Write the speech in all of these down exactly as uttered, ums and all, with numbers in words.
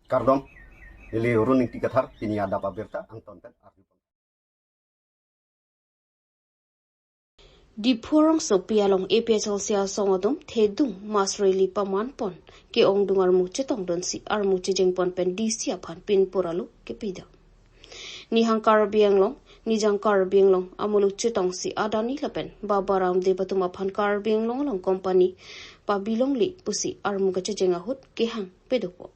Kardom, neli Arun Ingti Kathar, pini adap abirta angton pen arju. Diphu rongsopi along A P H L C asong atum thedung mass rally paman pon ke-ongdung armu chetongdunsi armu chejeng pon pen D C aphan pinpur alo kepidam. Nihang Karbi Anglong, Nijang Karbi Anglong amuluk chetongsi adani lapen Baba Ramdev atum aphan Karbi Anglong along company pabilongle pusi armu kachejeng ahut kehang pedopon.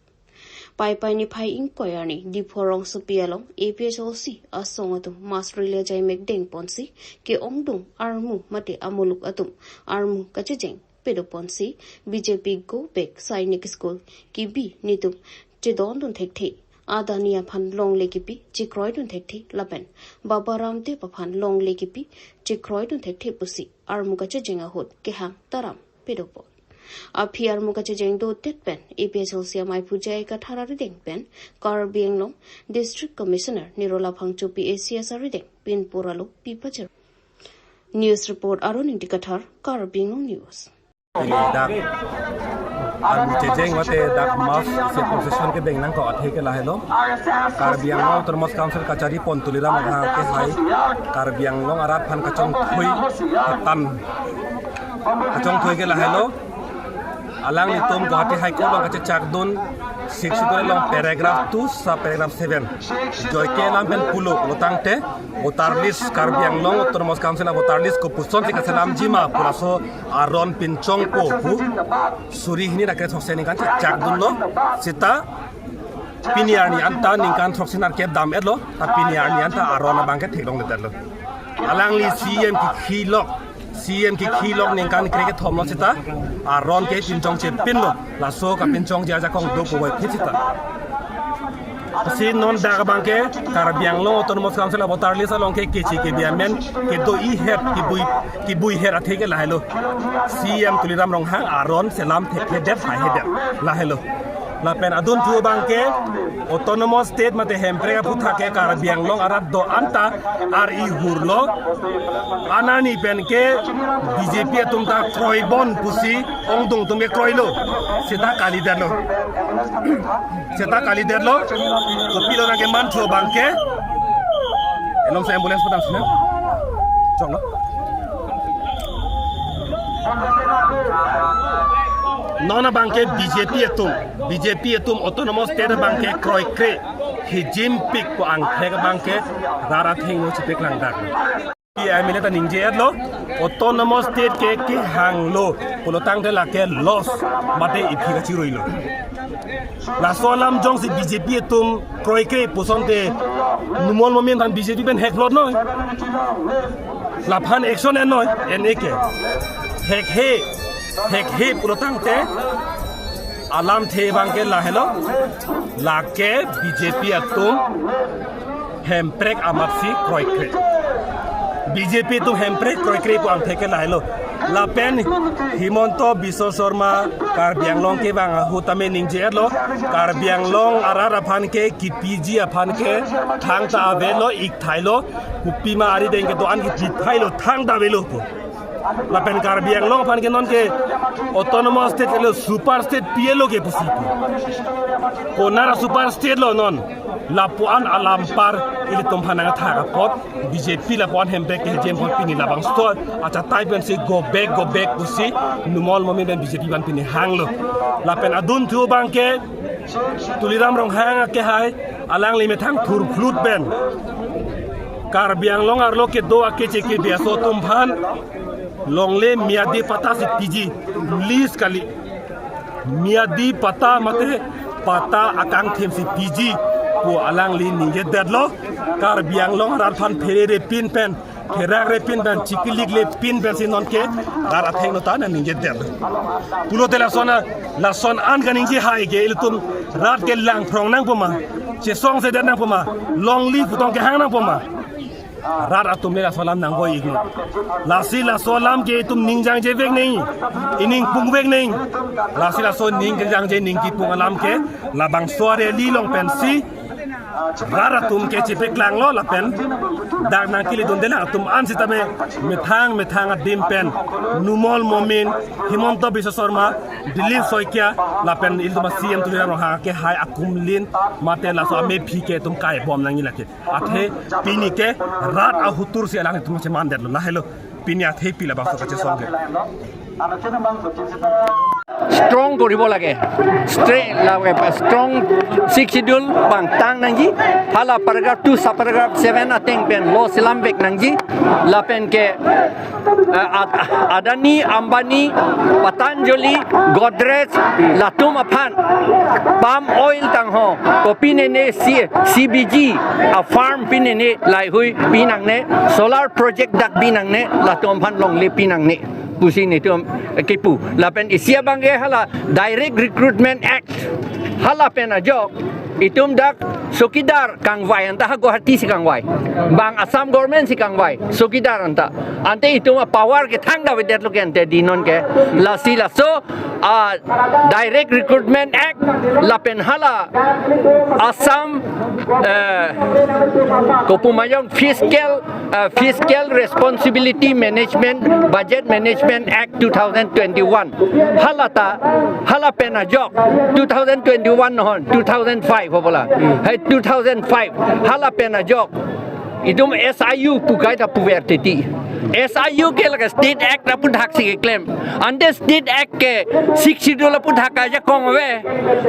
Paipai niphai ingkoi arni Diphu rongsopi along A P H L C asong atum mass rally ajai mekdeng ponsi ke-ongdung armu mate amuluk atum armu kachejeng pedoponsi B J P Go Back Sainik School kebi netum chedondun thekthe, adani aphan longle kepi chekroidun thekthe lapen Baba Ramdev aphan longle kepi chekroidun thekthe pusi armu kachejeng ahut kehang taram pedopon. Aphi armu kachejeng dodet pen A P H L C amei Pu J I Kathar arideng pen Karbi Anglong District Commissioner Nirola Phangchopi A C S arideng pinpur alo pipajir. News report Arun Ingti Kathar, Karbi Anglong News. Ili dak armu chejeng mate dak mass isi procession kedeng nangkok athe ke lahelo. Karbi Anglong Autonomous Council kachari pon Tuliram Ronghang kehai Karbi Anglong arat aphan kachongthui ketan kachongthui ke lahelo. Alanglitum Guwahati High Court along kachechakdun Sixth Schedule along paragraph two sub paragraph seven joike alam pen pulo pulotangte voter list, Karbi Anglong Autonomous Council a voter list kopuson si kaselamji ma pu laso aron pinchongpo pu suri hini ra kre throksi aningkan chechakdunlo. Seta pini arni anta ningkan throksi nerkep dam-etlo, ta pini arni anta aron abangke theklongledetlo. Alangli C E M kekhilok, C E M kekhilok ningkan kre kethomlo seta aron ke pinchongchepinlo. Laso kapinchongji ajakong do puvoiphit seta. Si non dak abangke Karbi Anglong Autonomous Council a voter list along ke kechi kebi amen kedo-ihet kebui, kebuihet athe ke lahelo. C E M Tuliram Ronghang aron selam thekthedet haihedet lahelo. Lapen adunthu abangke Autonomous State mate Hemprek aphuthak ke Karbi Anglong arat do-anta ar-i hurlo. Anani pen ke B J P atum ta kroibom pusi ongdung atum ke kroilo. Seta kalidetlo. Seta kalidetlo. Kopilo nangkeman thu abangke. Elong sa ambulance padang sini. Choklo. Non abangke B J P atum, B J P atum Autonomous State abangke kroikre, hijimpik pu angthek abangke rat athengno chepeklang dak. P M L A ta ningje-etlo, Autonomous State ke kehanglo pulotangte lake loss mate iphi kachiruilo. Laso alam jongsi B J P atum kroikre pusonte Numal Momin aphan B J P pen heklot noi. Laphan action en noi, en-e ke. Hekhe, hekhe pulotangte alamthe abangke lahelo. Lake B J P atum Hemprek amatsi kroikre. B J P atum Hemprek kroikre pu angthek ke lahelo. Lapen Himanta Biswa Sarma Karbi Anglong kevang ahut tame ningje-etlo. Karbi Anglong arat aphan ke kepiji aphan ke thangta avelo, ikthailo, kopima arideng kedo-an kepithailo, thangta avelo pu. Lapen Karbi Anglong aphan ke non ke Autonomous State kali, super state pilo ke pusi pu. Konat a super state lo non. Lapuan alampar ilitum aphan nangthak apot B J P lapuan Hemprek ke jem apot pini labangso achatai pensi go back, go back pusi Numal Momin pen B J P aphan pini hanglo. Lapen adunthu abangke Tuliram Ronghang akehai alangli methang thurphlut pen Karbi Anglong arlo kedo akeche kebi aso atum aphan longle miyadi patta si piji, lease kali. Miyadi patta mate patta akangthim si piji pu alangli ningjedetlo. Karbi Anglong arat aphan pherere pin pen, pherakre pin pen, chikilikle pin pensi non ke rat athengno ta ningjedetlo. Pulote lason a, lason an kaningje hai ke ilitum rat ke langphrong nangpo ma, chesongsedet nangpo ma, longle pu tong kehang nangpo ma. Rat atum le laso alam nangvoi-iklo. Lasi laso alam ke itum ning jangjevek nangji, ining pungvek nangji. Lasi laso ning kejangje ning kepung alam ke labangso a-rally along pensi rat atum ke chepaklanglo lapen dak nangkele dunde lang atum an sitame methang methang adim pen Numal Momin, Himanta Biswa Sarma, Dilip Saikia lapen ilitum a-C M Tuliram Ronghang ke hai akumlin mate laso amephi ke itum kaibom nangji lake. Athe pini ke rat ahutur si alanglitum chemandetlo, lahelo pini athe pi labangso kachesong ke. Strong কৰিব লাগে। ষ্ট্ৰে লাগে strong six schedule bangtang nangji। Hala paragraph two sub paragraph seven ateng pen lo selam vek nangji। Lapen ke eh, Ad- Adani, Ambani, Patanjali, Godrej, latum aphan palm oil tangho, kopi nene C- CBG a farm pi nene, laihui pi nangne, solar project dak pi nangne, latum aphan longle pi nangne pusi netum kipu. Lapen isi abang ke hala Direct Recruitment Act, hala pen ajok itum dak sokidar kangvai anta ha Guwahati si kangvai, bang Assam government si kangvai sokidar anta. Ante itum a power ke thangta avedetlo ke ante dinon ke, lasi laso a Direct Recruitment Act lapen hala Assam eh, kopu ma jong Fiscal eh, Fiscal Responsibility Management, Budget Management Act two thousand twenty-one, hala ta, hala pen ajok, two thousand twenty-one nohon, two thousand five ho bola, hai two thousand five, hala pen ajok itum SIU pu kaita puver titi. SIU ke lake State Act aphuthak si keklem. Ante State Act ke Sixth Schedule aphuthak ajakong ave.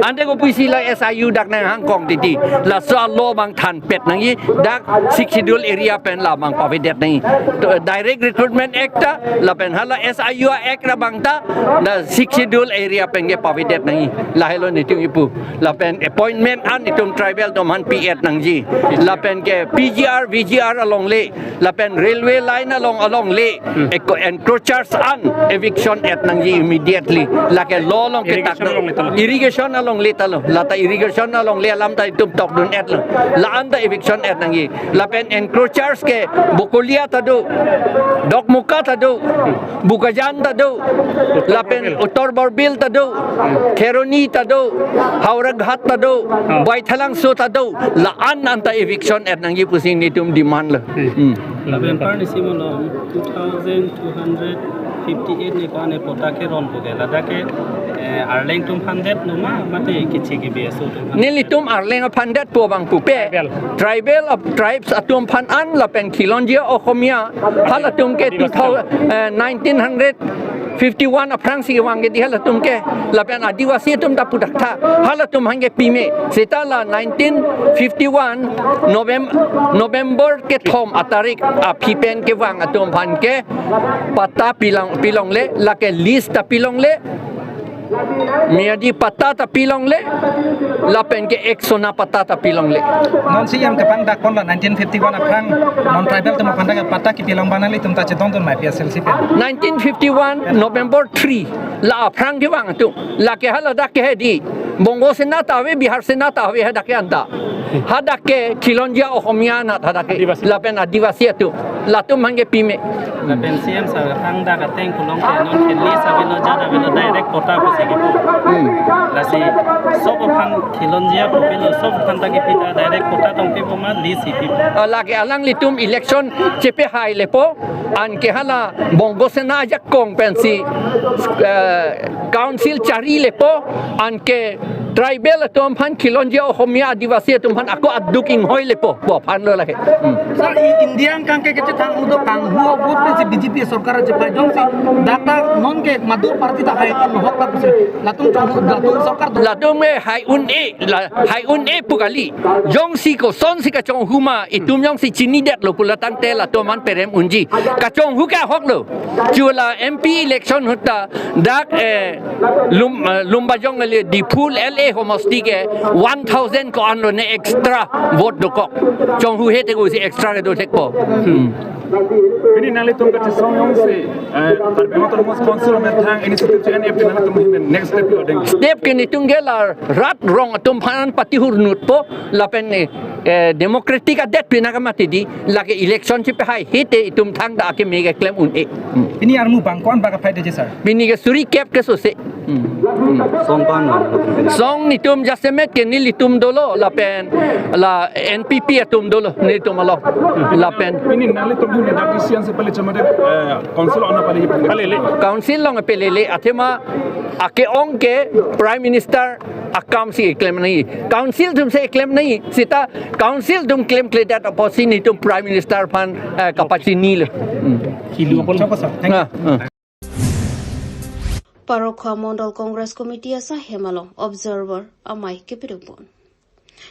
Ante kopusi la SIU dak nanghangkong titi. Laso a law abang thanpet nangji, dak Sixth Schedule area pen la abang pavedet nangji. To, Direct Recruitment Act ta, lapen hala SIU Act abang ta, la Sixth Schedule area pen ke pavedet nangji. Lahelo netum kipu. Lapen appointment an itum tribal atum aphan pi-et nangji. Lapen ke PGR, VGR alongle, lapen railway line along alongle, eko- encroachers an eviction et nangji immediately. Lake law along ke Irrigation tak alongle talo. Irrigation alongle talo. Lata irrigation alongle alam ta itum tokdun-etlo. La-an ta eviction et nangji. Lapen encroachers ke Bokolia ta do, Dokmoka ta do, Bokajan ta do, lapen Borbil. Uttar Borbil ta do, Kheroni ta do, Howraghat ta do, Baithalangso ta do, la-an anta eviction et nangji pusi netum demand lo. Hmm. Lapen par nisi malom two thousand two hundred fifty-eight ne ko-an e patta keron puke, ladak ke eh, Arleng atum aphan detlo ma mate kichi ke BSO atum aphan? Nelitum Arleng aphan detpo abang pupe. Tribal. Tribal of tribes atum aphan an lapen Khilonjia Ohomia halatum ke Adivasi two thousand, eh, nineteen hundred fifty-one aphrang si vang ke di halatum ke, lapen Adivasi atum ta pudak tha, halatum aphan ke pime. Seta la nineteen fifty-one Novem- November kethom atarik aphi pen kevang atum aphan ke patta pilang- pilongle, lake lease ta pilongle, miyadi patta ta pilongle, lapen ke ek sona patta ta pilongle. Non si yang kepang dak pon la nineteen fifty-one aphrang non tribal atum aphan dak patta kepilong abang nanglitum ta chedondun ma APHLC pen? Nineteen fifty-one November three la aphrang kevang atum, lake hala dak ke hedi, Bongo Sena ta ave, Bihar Sena ta ave, hadak ke anta. Hadak ke Khilonjia Ohomia anat hadak ke. Adivasi. Lapen Adivasi atum. Latum aphan ke pime. Lapen CEM sir, thangta kateng kulong ke non ke lease avelo, jat avelo, direct patta pusi kipu. Hmm. Lasi sob aphan Khilonjia pu pilo, sob aphan ta kipi ta direct patta tong pipo ma lease si pipo? Ah, lake alanglitum election chepehai lepo, anke hala Bongo Sena ajakong pensi, eh, council chari lepo, anke tribal atum aphan, Khilonjia Ohomia Adivasi atum aphan ako aduk inghoi lepo pu aphan lo lake. Hmm. Sir, i India angkang ke kachethang udo kanghu a vote pensi BJP sorkar chepai, jongsi dak ta non ke madu party ta hai an hok ta pusi latum chong latum sorkar do. Latum ke hai un-e, la hai un-e pu kali. Jongsi kosonsi kachonghu ma, itum jongsi chinidetlo pulo tangte latum aphan perem unji. Kachonghu ke ahok lo. Chula MP election ahut ta dak, eh, Lum- eh, Lumbajong le Diphu LA homosti ke one thousand ko-an lo ne extra vote dokok. Chonghu he te ko si extra ke do thekpo. Hmm. Pini nanglitum kachesong jongsi, eh, Karbi Anglong Autonomous Council methang initiative che-en ep nanglitum hin next step lo deng? Step ke netum ke la rat rong atum aphan patihur nutpo lapen, eh, eh, democratic adet pina kamatidi, lake election chepehai hite itum thangta akeme keklem un-e. Hmm. Pini armu bang ko-an bak aphai detji sir? Pini ke suri kep ke sose. Hmm. Song pan ma. Song nitum jasemet ke nelitum dolo lapen la N P P atum dolo nitum along lapen. Pini nanglitum hini dati sian si pale chomade, eh, council ona pale. Pale le. Council along pale le athema ake-ong ke Prime Minister akam si klem nangji. Council atum si klem nangji. Seta council atum klemkledet apotsi nitum Prime Minister aphan, eh, kapachinilo. Hmm. Kilu apot. Chapa sa. Thank you. Ah, ah. Parokhowa Mondol Congress Committee asai hem along observer amei kepadopon.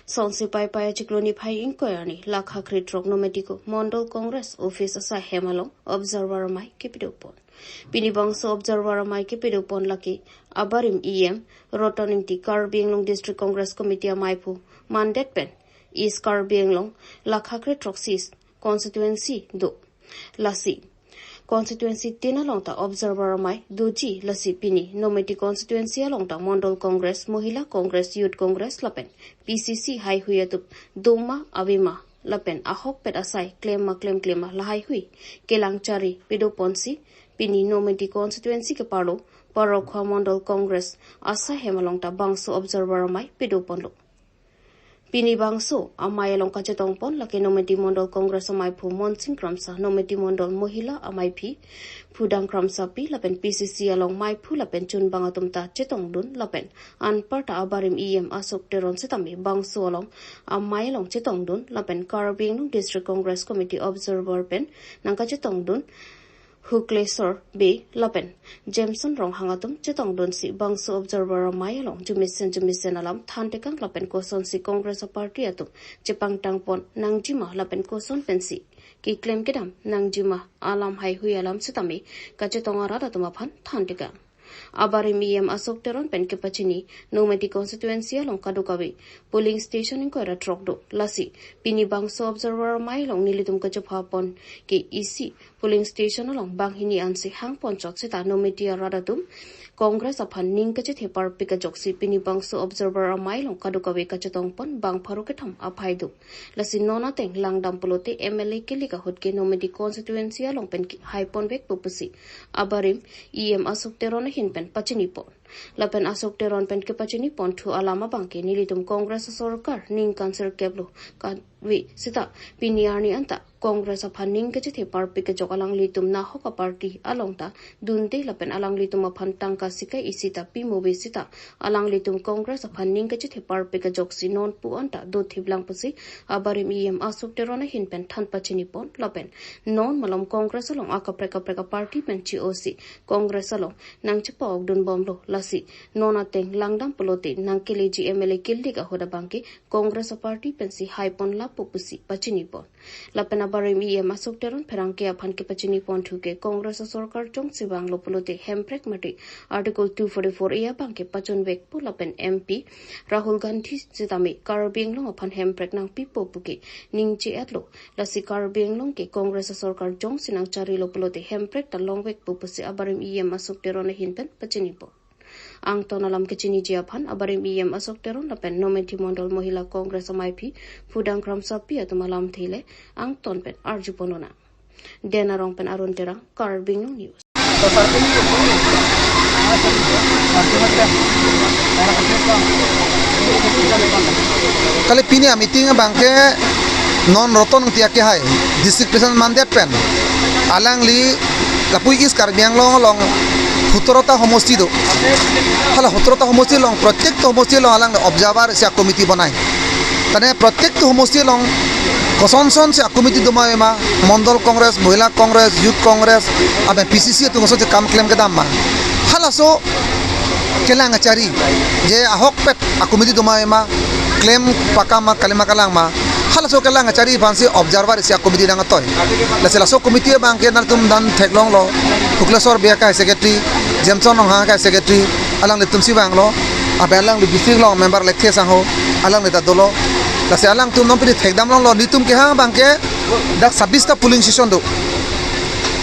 Songsi Paipai achiklo niphai ingkoi arni lakha kre throk Nomati Mondol Congress Office asai hem along observer amei kepadopon. Pini bangso observer amei kepadopon lake abarim E M Roton Engti, Karbi Anglong District Congress Committee ameiphu mandet pen East Karbi Anglong lakha kre throksi constituency do. Lasi constituency tin along ta observer amei doji, lasi pini Nomati constituency along ta Mondol Congress, Mohila Congress, Youth Congress lapen P C C haihui atum doma avema lapen ahokpet asai klem ma klemklem ma lahaihui kelang chari padoponsi pini Nomati constituency keparlo Parokhowa Mondol Congress asai hem along ta bangso observer amei padoponlo. Pini bangso amei along kachetongpon lake Nomati Mondol Congress ameiphu Monsing Kramsa, Nomati Mondol Mohila ameiphi Phudang Kramsapi lapen P C C along meiphu lapen chunbang atum ta chetongdun lapen anparta abarim E M Ashok Teron setame bangso along amei along chetongdun lapen Karbi Anglong District Congress Committee observer pen nangkachetongdun Huklesor Bey lapen Jameson Ronghang atum chetongdunsi bangso observer amei along jumesen jumesen alam thantekang lapen kosonsi Congress aparty atum chepangtangpon nangjima lapen koson pensi keklem kedam nangjima alam haihui alam setame kachetong arat atum aphan thantekang. Abarim E M Ashok Teron pen kepachini Nomati constituency along kadokave polling station ingkoi ra throk do. Lasi pini bangso observer amei along nelitum kachepapon ke isi polling station along banghini ansi hangponchot seta Nomati arat atum Congress aphan ning kachethe parpik ajoksi pini bangso observer amei along kadokave kachetongpon bang pharo kethom aphai do. Lasi non ateng langdam pulote M L A kilik ahut ke Nomati constituency along pen ki-, haiponvekpo pusi abarim E M Ashok Teron ahin pen pachinipon. Lapen Ashok Teron pen kepachiniponthu alam abangke nelitum Congress asorkar ningkan sirkep lo kave seta pini arni anta Congress aphan ning kachethe parpik ajok alanglitum nahok aparty along ta dunde lapen alanglitum aphan tangka sikai isi ta pimo ave seta alanglitum Congress aphan ning kachethe parpik ajoksi non pu anta dothiplang pusi abarim E M Ashok Teron ahin pen than pachinipon lapen non malom Congress along akaprek kaprek aparty pen chi-osi Congress along nangchepa-okdunbomlo, lasi non ateng langdam pulote nangkeleji M L A kilik ahut abangke Congress aparty pensi haiponlappo pusi pachinipon. Lapen abarim E M Ashok Teron pherangke aphan kepachiniponthu ke Congress asorkar jongsi vanglo pulote hemprek mate Article two forty-four A abangke pachunvekpo lapen M P Rahul Gandhi setame Karbi Anglong aphan hemprek nangpipo puke ningje-etlo. Lasi Karbi Anglong ke Congress asorkar jongsi nangcharilo pulote hemprek ta longvekpo pusi abarim E M Ashok Teron ahin pen pachinipon. Angton alam kechiniji aphan abarim E M Ashok Teron lapen Nomati Mondol Mohila Congress ameiphi Phudang Kramsapi atum alamthe le angton pen arjupon lonang. Den Arong pen Arun Terang, Karbi Anglong News. Kali pini a-meeting abangke non Roton Engti akehai, District President mandet pen alangli lapu East Karbi Anglong along sotro ta homosti do. Hala sotro ta homosti along, prottek homosti along alangli observer isi a-committee bonai. Tane prottek homosti along koson-son si a-committee doma ave ma, Mondol Congress, Mohila Congress, Youth Congress, aben P C C atum koson si kam klem kedam ma. Halaso kelang kachari, je ahokpet a-committee doma ave ma, klem pakam ma, kalima kalang ma. Halaso kelang kachari aphansi observer isi a-committee nangkatoi. Lasi laso committee abangke nangtum dan theklonglo, Huklesor Bey akehai secretary, Jameson Ronghang akehai secretary, alanglitum si vanglo, aben alangli bisik along member Lekthe Sangho, alangli ta dolo. Lasi alangtum non pini thekdam longlo, netum kehang abangke dak sabis ta polling station do.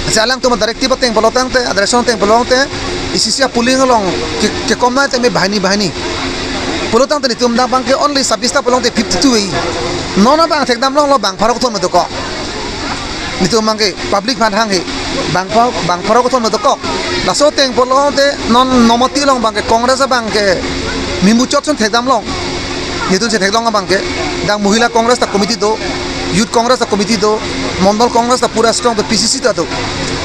Lasi alangtum a-directive ateng pulo tangte, a-direction ateng pulo tangte, isi isi a-polling along ke, kekom nai tame banghini banghini. Pulo tangte netum dak abangke only sabis ta pulo tangte fifty-two ave. Non abang thekdam longlo bang pharo kethom do ko. Netum abangke public aphan hanghe. Bang pho, bang pharo kothom dokok. Laso ateng pulote non Nomati along abangke Congress abangke memuchot ason thekdam long. Netum si theklong abangke, dak Mohila Congress ta committee do, Youth Congress ta committee do, Mondol Congress ta pura strong do, P C C ta do.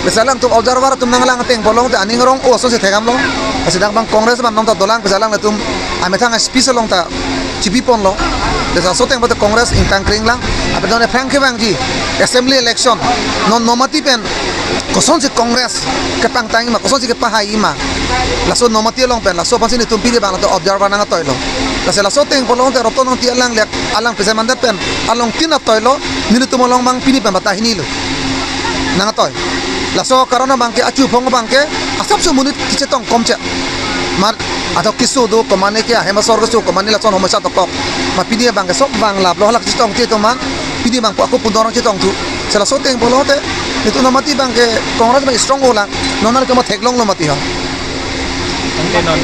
Lasi alangtum observer atum nanglang ateng pulote aning arong-o ason si thekdam long. Lasi dak abang Congress abang nong ta dolang, lasi alangtum amethang a-speech along ta chipi ponlo. Lasi laso ateng pulote Congress ingtang kring lang. Aphi non aphrang kevangji assembly election non Nomati pen kosonsi Congress kepangtang ma, kosonsi kepahai ma, laso Nomati along pen, laso aphansi netum pini abang latum observer nang atoilo. Lasi laso ateng pulote Roton Engti alanglek, alang Pheisamandat pen alongtin atoilo, nelitum along abang pini pen bata hinilo. Nang atoi. Laso karon abangke achu phong abangke asapso monit kechetong komche. Mar athok keso do, komane ke ahem asor keso, komane lason homosa dokok. Ma pini abangke sok vanglaplo, halake chetongte atum an, pini abang ako pundorong chetongthu. Lasi laso ateng pulote netum Nomati abangke Congress abang strong-o lang. Non nangtum theklonglo mati ho. Ante non.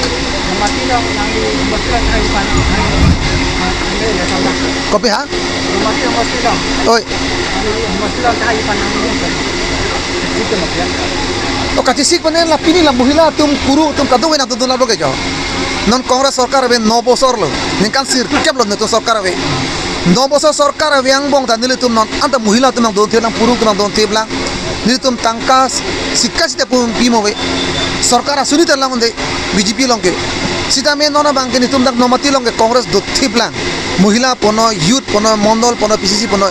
Kopi ha? Oi. O kachisik panen la pini la Mohila atum, kuru atum kadokave nangdun laplo ke jo. Non Congress sorkar ave no bosor lo. Ningkan sirkep lo netum sorkar ave. No bosor sorkar ave angbong ta nelitum non anta Mohila atum nangdun thip lang, kuru atum nangdun thip lang. Nelitum tangka sika sita pu pimo ave. Sorkar asuni ta langdunde B J P along ke. Sitame non abangke netum dak Nomati along ke Congress do thip lang. Mohila punon, youth punon, Mondol punon, P C C punon.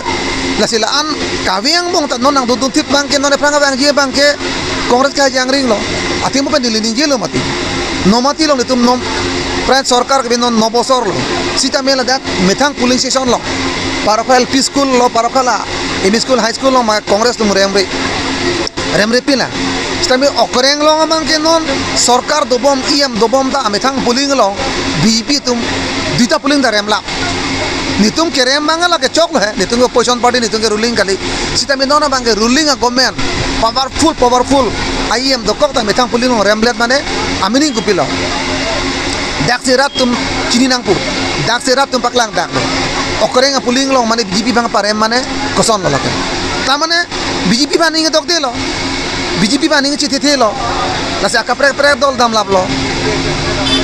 Lasi la-an kave angbong ta non nangdun thip abangke, non aphrang abangji abangke Congress kejangring lo. Athema pen neli ningjelo mati. Nomati along netum non pran sorkar ke non no bosor lo. Sitame ladak methang polling station lo. Parokha L P school lo, parokha la M E school, high school lo ma Congress atum remre. Remre pila. Sitame okreng along abangke non sorkar dobom, E M dobom ta amethang polling along B J P atum duita polling ta remlap. Netum kerem abang lake choklo he, netum ke opposition party, netum ke ruling kali. Sitame non abangke ruling a-government, powerful, powerful, E M dokok ta methang polling along remlet mane, amining kopilo. Daksi rat atum chini nangpo, daksi rat atum paklang daklo. Okreng a-polling along mane B J P abang parem mane, kosonlo lake. Ta mane, B J P abang aning dokdelo. B J P abang aning chethethelo. Lasi akaprek prek dol damlaplo.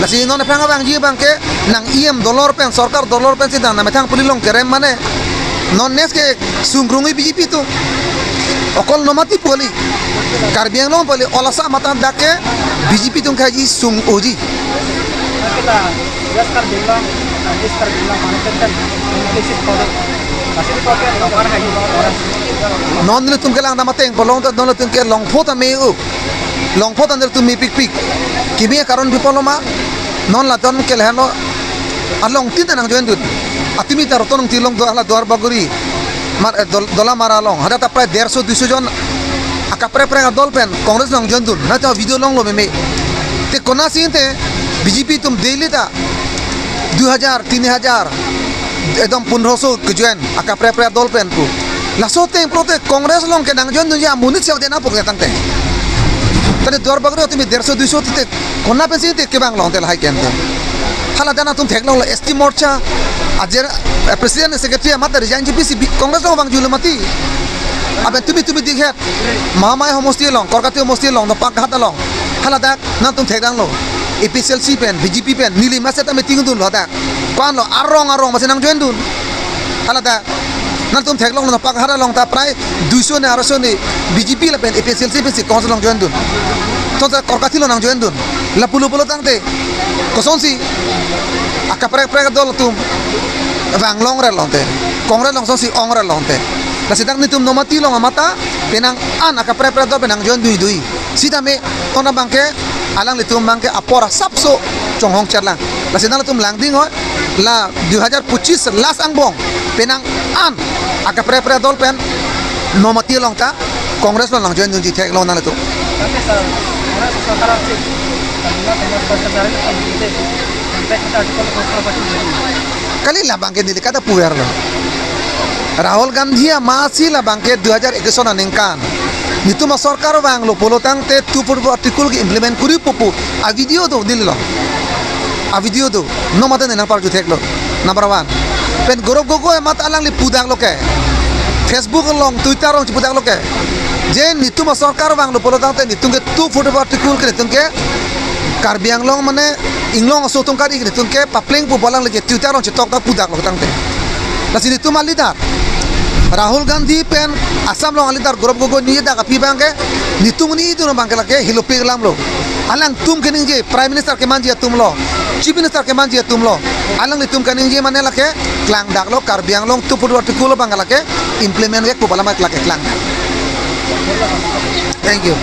Lasi non aphrang abangji abangke nang E M dolor pen, sorkar dolor pensi nang methang polling along kerem mane. Non next ke sungrungji B J P atum. Okol Nomati pu kali. Karbi Anglong pu kali, olasa mata dak ke B J P atum kaji sung-oji. Non nelitum kelang dam ateng pulote non nelitum ke longpho ta me-o. Longpho ta nelitum mepikpik. Kimi karon pi pulo ma, non latum ke lahenlo, alongtin ta nangjoindun. Atimi ta Roton Engti along do hala Duarbagori. Mar, eh, Dol-, Dolamara along. Hadak ta prai derso duiso jon akaprek prek adol pen Congress nangjoindun. Nangta video longlo meme. Te konatsi te B J P atum daily ta dui hajar, tini hajar, ekdom pundroso kejoin akaprek prek adol pen pu. Laso ateng pulote Congress along ke nangjoindunji amonit si avedetna pu ke tangte. Tadi Duarbagori atimi derso duiso te kona pensi te kevang longte lahai kente. Hala dan atum theklonglo S T Morcha, ajer, eh, president secretary amat resign ji pisi bi-, Congress along vangjulo mati. Aben tumi tumi dikhet. Mahamai homosti along, Korkati homosti along, Nokpak Ghat along. Hala dak nangtum thekdanglo. A P H L C pen, B J P pen, neli masi ta meeting dunlo dak. Ko-anlo arong arong masi nangjoindun. Hala dak nangtum theklonglo Nokpak Ghat along ta prai duiso ne aroso ne B J P lapen A P H L C pensi Congress along joindun. Tonta Korkati along nangjoindun. Lapulo pulo tangte kosonsi akaprek prek adol atum vanglongre longte. Congress along kosonsi ongre longte. Lasi dak netum Nomati along amat ta penang an akaprek prek adol pen nangjoin duidui. Sitame non abangke alanglitum abangke apor asapso chonghong charlang. Lasi nanglitum langding hoi, la dui hajar pochis last angbong penang an akaprek prek adol pen Nomati along ta Congress along nangjoindunji theklong nanglitum. Kali labangke neli kata puverlo. Rahul Gandhi amatsi labangke dui hajar ekis aningkan netum asorkar vanglo pulo tangte two forty-four article ke-implement kori pupu avideo do neli lo. Avideo do. Non mate neli nangparju theklo. Number one. Pen Gaurav Gogoi amat alangli pudaklo ke. Facebook along, Twitter along chipudak lo ke, je netum asorkar vanglo pulo tangte netum ke two forty-four article ke netum ke Karbi Anglong mane Inglong aso atum kari ke netum ke papleng pu bolang leke Twitter along chitok ta pudak lo tangte. Lasi netum a-leader Rahul Gandhi pen Assam along a-leader Gaurav Gogoi ni dak aphi abang ke netum ni itu abang ke lake hilopi kelam lo. Alangtum keningje, Prime Minister kemanji atum lo, Chief Minister kemanji atum lo. Alanglitum keningje mane lake klangdak lo, Karbi Anglong two forty-four article abang lake implement ke pu pu alam lake klangdak. Thank you.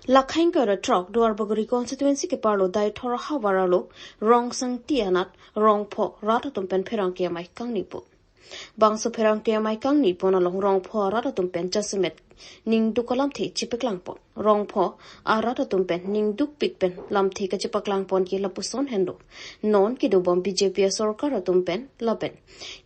Lakhaing kara throk Duarbagori constituency keparlo Daithor havar arlo Rongsangti anat Rongpho arat atum pen pherangke amei kangni po. Bangso pherangke amei kangni pon along Rongpho arat atum pen jasemet ningduk alamthe chepaklang pon. Rongpho arat atum pen ningdukpik pen lamthe kachepaklang pon ke lapuson henlo. Non kedobom B J P asorkar atum pen lapen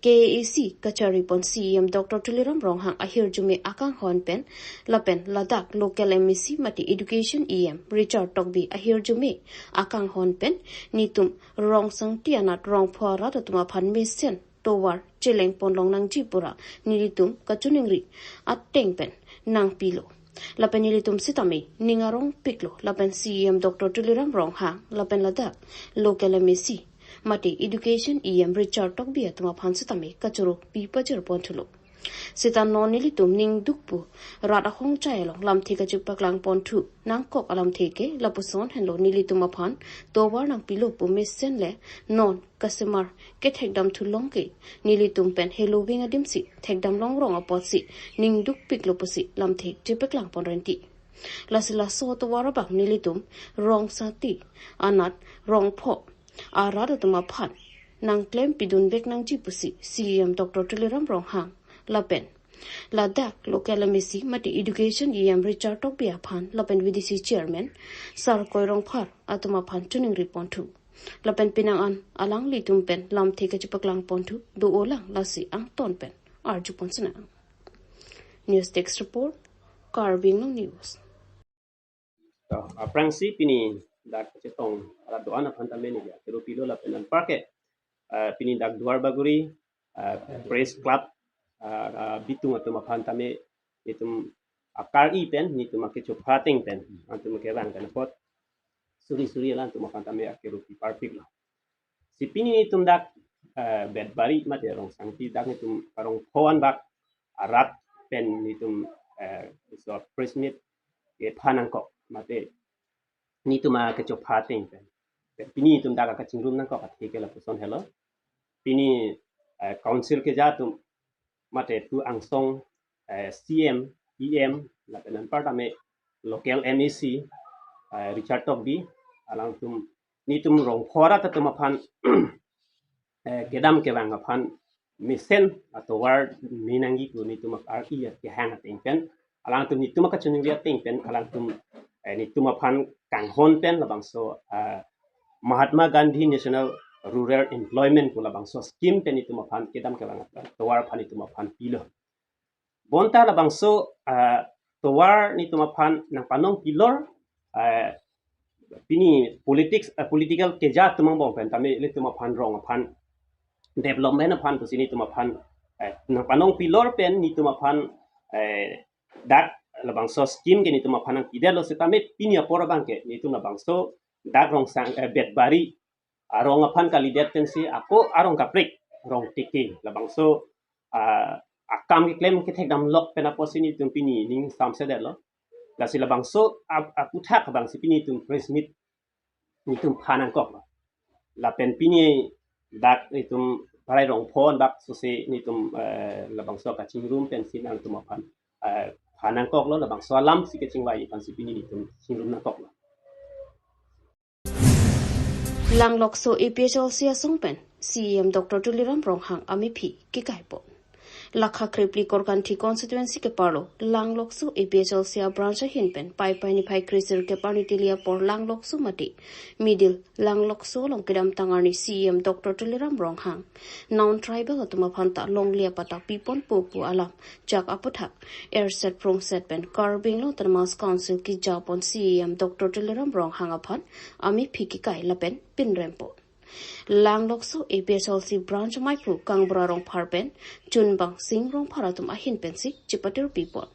K A A C kachari pon C E M Doctor Tuliram Ronghang ahirjume akanghon pen lapen ladak local M A C mate Education E M Richard Tokbi ahirjume akanghon pen netum Rongsangti anat Rongpho arat atum aphan mesen tovar cheleng pon longnangji pura nelitum kachiningri ateng pen nangpilo. Lapen nelitum sitame ning arongpiklo lapen C E M Doctor Tuliram Ronghang lapen ladak local M A C mate Education E M Richard Tokbi atum aphan sitame kachoro pi pajir pon thulo. Sita non nelitum ningduk pu rat ahong chai along lamthe kachepaklang pon thu nangkok alamthe ke lapuson henlo, nelitum aphan tovar nangpilo pu mesen le non kasemar kethekdam thu long ke nelitum pen heloving adimsi thekdam longrong apotsi ningdukpiklo pusi lamthe chepaklang pon renti. Lasi laso tovar abang nelitum Rongsangti anat Rongpho arat atum aphan nangklem pidun vek nangji pusi C E M Doctor Tuliram Ronghang lapen ladak local M A C mate Education E M Richard Tokbi aphan lapen V D C Chairman Sarkoi Rongphar atum aphan chiningri pon thu. Lapen penang an alanglitum pen lamthe kachepaklang pon thu do-olang lasi angton pen arju pon sinang. News Desk Report, Karbi Anglong News. To, aphrangsi pini dak chetong arat do-an aphan tame neli akero pilo lapen anparke, eh, pini dak Duarbagori, eh, Press Club, eh, eh, bitung atum aphan tame itum akar-i pen, netum akechopha ateng pen, atum kevang kan apot suri suri alanglitum aphan tame akero pi parpiklo. Si pini netum dak, eh, Betbari mate Rongsangti dak netum Rongpho anat arat pen netum, eh, so press meet kepha nangkok mate netum akechopha ateng pen. Pini netum dak kachingrum nangkok athe ke lapuson henlo. Pini, eh, council keja atum mate thu angsong, eh, C M, E M, lapen anpar tame local M A C, eh, Richard Tokbi, alangtum netum Rongpho arat atum aphan, eh, kedam kevang aphan mesen atovar me nangji pu netum akar-i kehang ateng pen, alangtum netum akachiningri ateng pen, alangtum, eh, netum aphan kanghon pen labangso, eh, Mahatma Gandhi National Rural Employment pu labangso scheme pen netum aphan kedam kevang atovar aphan netum aphan pilo. Bonta labangso, ah, tovar netum aphan nangpanong pilor, ah, pini politics, ah, political keja atum angbong pen tame netum aphan rong aphan development aphan pusi netum aphan, eh, nangpanong pilor pen netum aphan, eh, dak labangso scheme ke netum aphan nangpidetlo sitame pini apor abang ke netum labangso dak Rongsang, eh, Betbari arong aphan kalidet pensi ako arong kaprek, rong tiki labangso, ah, akam keklem kethekdam lok pen apotsi netum pini ning samsedetlo. Lasi labangso ap-, aputhak abangsi pini netum press meet netum pha nangkoklo. Lapen pini dak netum Parai Rongpho anat sose netum, eh, labangso kachingrum pensi nangtum aphan, eh, pha nangkoklo, labangso alamsi kachingvai aphansi pini netum chingrum nangkoklo. Langlokso A P H L C asong pen C E M Doctor Tuliram Ronghang amephi kekai pon. Lakha krepli Korkanthi constituency keparlo Langlokso A P H L C a branch ahin pen Paipai niphai kresirkep arni tili apor Langlokso mate Middle Langlokso along kedamtang arni C E M Doctor Tuliram Ronghang non tribal atum aphan ta longle apatta pipon po pu alam jak aputhak erset prongset pen Karbi Anglong Autonomous Council keja pon C E M Doctor Tuliram Ronghang aphan amephi kekai lapen pinrem pon. Langlokso A P H L C branch maiphu Kangbura Rongphar pen Chunbang Sing Rongphar atum ahin pensi chepatirpi pon.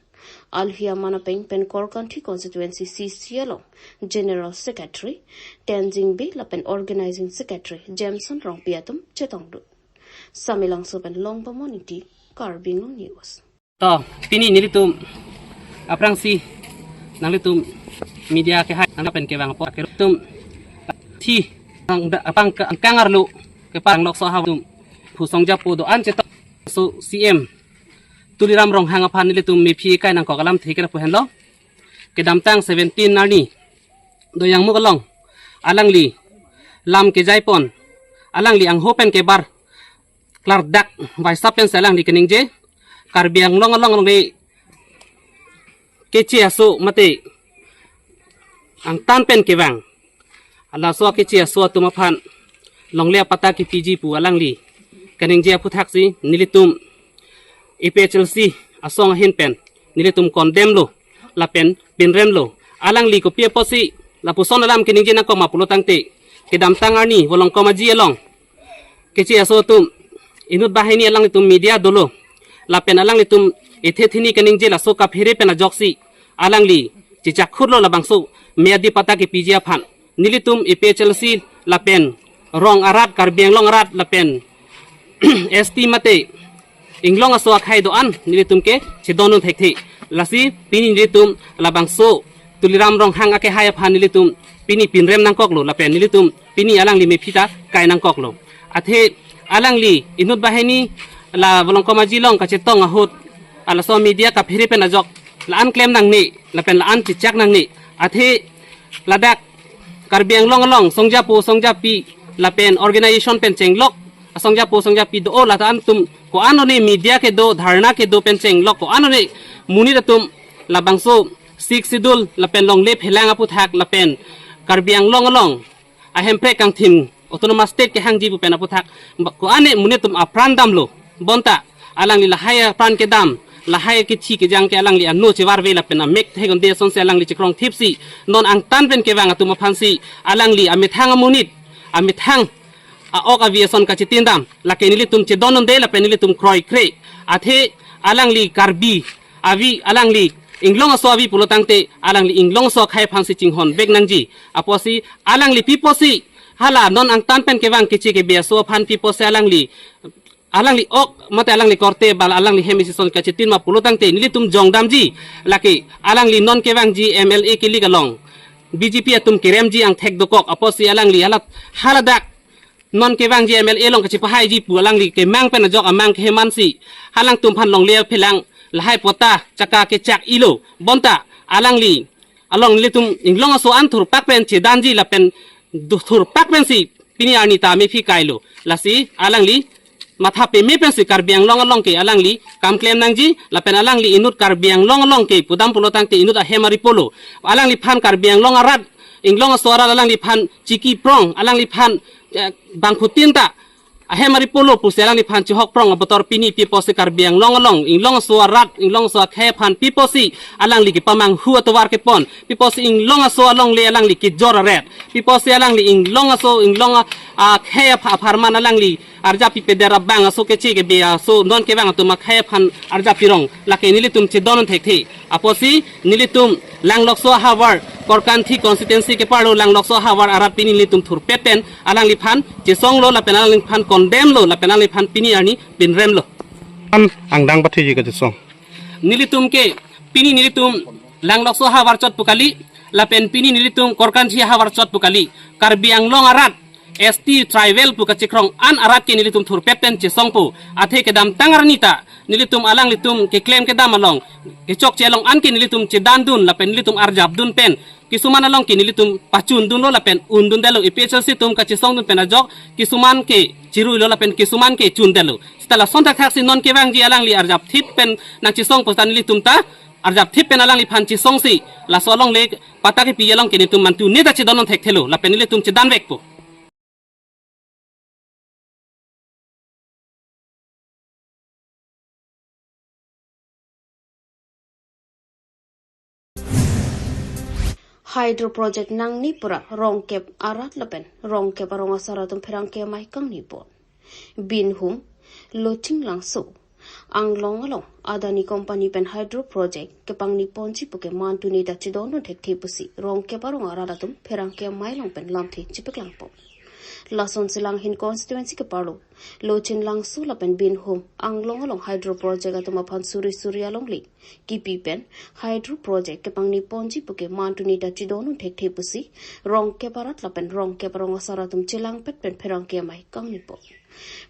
Alhia Manapeng pen Korkanthi constituency C C along General Secretary Tenzing Bey lapen Organizing Secretary Jameson Rongpi atum chetongdun. Samelangso pen Longbamon Ingti, Karbi Anglong News. To, pini nelitum aphrangsi nanglitum media kehai nang pen kevang apot aketum thi ang da-, apang ke angkang arlo kepang Langlokso ahavar atum phu songjapo do-an chetong so C M Tuliram Ronghang aphan nelitum mephi kai nangkok alamthe ke lapu henlo. Kedamtang seventeen arni Doyangmukh along alangli lam kejai pon, alangli angho pen kebar klardak vaisap pensi alangli keningje Karbi Anglong along longle keche aso mate angtan pen kevang, laso keche aso atum aphan longle apatta kepiji pu alangli keningje aphuthaksi nelitum A P H L C asong ahin pen nelitum condemn lo lapen pinrem lo. Alangli kopi apotsi lapuson alam keningje nangkok ma pulo tangte, kedamtang arni Volongkom Aji along keche aso atum inut banghini alanglitum media dolo lapen alanglitum ethe thini keningje laso kaphere pen ajoksi alangli chechakhut lo labangso meyadi patta kepiji aphan. Nelitum A P H L C lapen rong arat, Karbi Anglong arat lapen S T mate inglong aso akhei do-an nelitum ke chedondun thekthe. Lasi pini nelitum labangso Tuliram Ronghang akehai aphan nelitum pini pinrem nangkoklo lapen nelitum pini alangli mephi ta kai nangkoklo. Athe alangli inut banghini la Volongkom Aji along kachetong ahut, laso media kaphere pen ajok la-an klem nangne lapen la-an chechak nangne. Athe ladak Karbi Anglong along songjapo songjapi lapen organization pen chenglok asongjapo songjapi do-o, lata antum ko-an one media kedo, dharna kedo pen chenglok ko-an one monit atum labangso Sixth Schedule lapen longle phelang aputhak lapen Karbi Anglong along ahemprek kangthim Autonomous State kehangji pu pen aputhak ba-, ko-an one monit atum apran damlo. Bonta alangli lahai apran kedam, lahai kethi kejang ke alangli ano chevarve lapen amek thegonde asonsi alangli chekrong thipsi non angtan pen kevang atum aphansi alangli amethang amonit, amethang a-ok avi ason kachetindam, lake nelitum chedondunde lapen nelitum kroikre. Athe alangli Karbi avi, alangli inglong aso avi pulo tangte alangli inglong aso akhei aphansi chinghon vek nangji. Apotsi alangli pi apotsi hala non angtan pen kevang keche kebe aso aphan pi apotsi alangli, alangli ok mate alangli korte bal alangli hem isi ason kachetin ma pulo tangte nelitum jongdamji. Lake alangli non kevangji M L A kelik along B J P atum keremji angthek dokok apotsi alangli hala, haladak non kevangji M L A along kachepahaiji pu alangli kemang pen ajok amang kehemansi halangtum aphan longle phelang lahai patta chaka kechak ilo. Bonta alangli along nelitum inglong aso an thurpak pen chedanji lapen du-, thurpak pensi pini arni ta mephi kailo. Lasi alangli matha peme pensi Karbi Anglong along ke alangli kam klem nangji lapen alangli inut Karbi Anglong along ke pudam pulo tangte inut ahem aripolo. Alangliphan Karbi Anglong arat, inglong aso arat alangliphan chiki prong, alangliphan, eh, bangphutin ta ahem aripolo pusi alangliphan chihok prong abotor pini pi apotsi Karbi Anglong along inglong aso arat, inglong aso akhei aphan pi apotsi alangli kepamanghu atovar kepon, pi apotsi inglong aso alongle alangli kejor aret, pi apotsi alangli inglong aso inglong a-, akhei apha-, apharman alangli arjap pipeder abang aso keche kebe aso non kevang atum akhei aphan arjap pirong, lake nelitum chedondun thekthe. Apotsi nelitum Langlokso ahavar, Korkanthi constituency keparlo Langlokso ahavar arat pini nelitum thurpet pen alangliphan chesonglo lapen alangliphan condemn lo lapen alangliphan pini arni pinremlo. An angdeng patheji kachesong. Nelitum ke pini nelitum Langlokso ahavar chot pu kali lapen pini nelitum Korkanthi ahavar chot pu kali. Karbi Anglong arat S T tribal pu kachekrong an arat ke nelitum thurpet pen chesongpo. Athe kedamtang arni ta nelitum alanglitum keklem kedam along, kechokche along an ke nelitum chedandun lapen nelitum arjapdun pen kisuman along ke nelitum pachundunlo lapen undundelo. A P H L C atum kachesongdun pen ajok kisuman ke chiruilo lapen kisuman ke chundelo. Seta lason thakthaksi non kevangji alangli arjapthip pen nangchesongpo seta nelitum ta arjapthip pen alangliphan chesongsi laso alongle patta kepi along ke nelitum mantu neta chedondun thekthelo lapen nelitum chedanvekpo. Hydro project nangne pura Rongkep arat lapen Rongkep arong asar atum pherangke amei kangni pon. Binhum, Lochinlangso, Anglong along Adani Company pen hydro project kepangni ponji puke man tuni ta chedondun thekthe pusi Rongkep arong arat atum pherangke amei along pen lamthe chepaklang pon. Lason Silanghin constituency keparlo Lochinlangso lapen Binhum, Anglong along hydro project atum aphan suri suri alongle kipi pen hydro project kepangni ponji puke man tuni ta chedondun thekthe pusi Rongkep arat lapen Rongkep arong asar atum chelangpet pen pherangke amei kangni pon.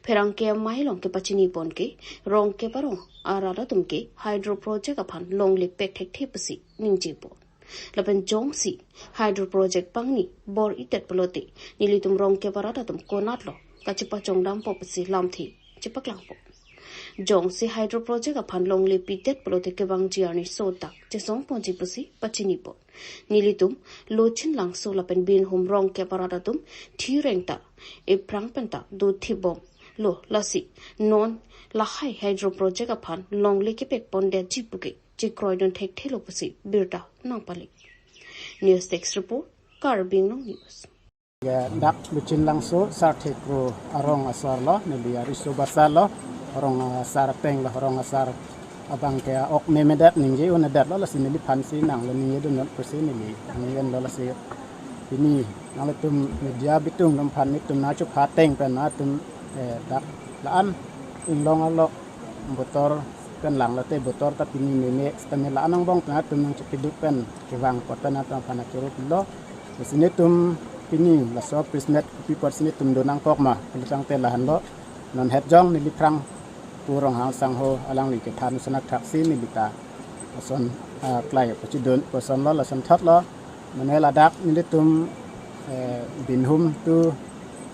Pherangke amei along kepachini pon ke Rongkep arong arat atum ke hydro project aphan longle pek thekthe pusi ningje pon. Lapen jongsi hydro project pangni bor-idet pulote nelitum Rongkep arat atum konatlo kachepachongdampo pusi lamthe chepaklang pon. Jongsi hydro project aphan longle pidet pulote kevangji arni sotak chesong ponji pusi pachini pon. Nelitum Lochinlangso lapen Binhum Rongkep arat atum thireng ta ephrang pen ta dothibomlo, lasi non lahai hydro project aphan longle kepek pondetji puke chekroidun thekthelo pusi birta nangpale. News Desk Report, Karbi Anglong News. Ya, dak Lochinlangso Sarthe Kro arong asarlo, neli ariso basa lo, arong asar ateng lo, arong asar abang ke ok memedet ningje un-edetlo, lasi neliphansi nanglo ningjedun pusi neli ningje lo, lasi pini nanglitum media bitung atum aphan netum nangchepha ateng pen atum, eh, dak la-an Inglong along botor pen langlote botor ta pini meme sitame la-an angbong pen atum nangchepiduk pen kevang apot pen atum aphan achoro pilo. Lasi netum pini laso press meet kopi apotsi netum do nangkok ma pulo tangte lahenlo. Non het jong neliphrang pu Ronghang Sangho alangli kethan ason athaksi neli ta ason, ah, klai pachidun pu asonlo, lason thotlo. Mane ladak nelitum, eh, Binhum to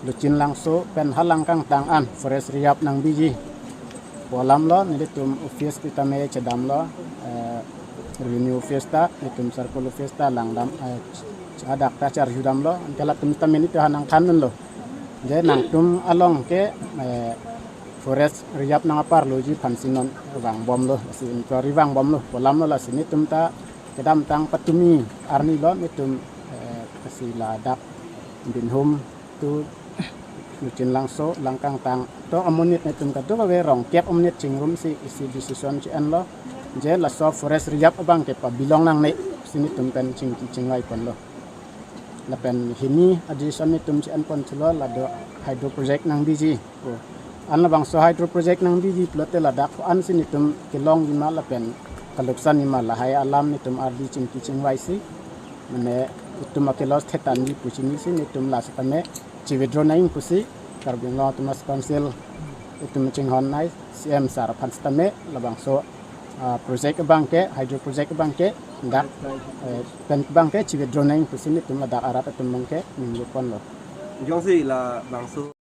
Lochinlangso pen ha Langkangtang an forest reserve nangbiji pu alamlo, nelitum office pi tame chedamlo, eh, revenue office ta, nelitum circle office ta langdam, eh, ch-, ch-, hadak ta charjudamlo, anke latum tame nelitum ha nangthandunlo. Je nangtum along ke, eh, forest reserve nang aparloji aphansi non vangbomlo, lasi inquiry vangbomlo pu alamlo, lasi netum ta kedamtang patumi arni lo netum, eh, lasi ladak Binhum to Lochinlangso, Langkangtang to amonit netum kadokave Rongkep amonit chingrumsi isi decision che-enlo. Je laso forest reserve abang ke pa-belong nangne pusi netum pen chingki chingvai ponlo. Lapen hini a-decision netum che-en pon thulo, lado hydro project nangbiji pu. An labangso hydro project nangbiji pulote ladak ansi netum kelongji ma lapen kaloksanji ma lahai alam netum ardi chingki chingvaisi. Mane itum ake-loss thetanji pu chinisi netum la sitame chi-withdraw nang pusi Karbi Anglong Autonomous Council itum chinghon nai, C M sir aphan sitame labangso, ah, project abang ke, hydro project abang ke dak, eh, pen abang ke chi-withdraw nang pusi netum ladak arat atum abang ke ningje ponlo. Jongsi labangso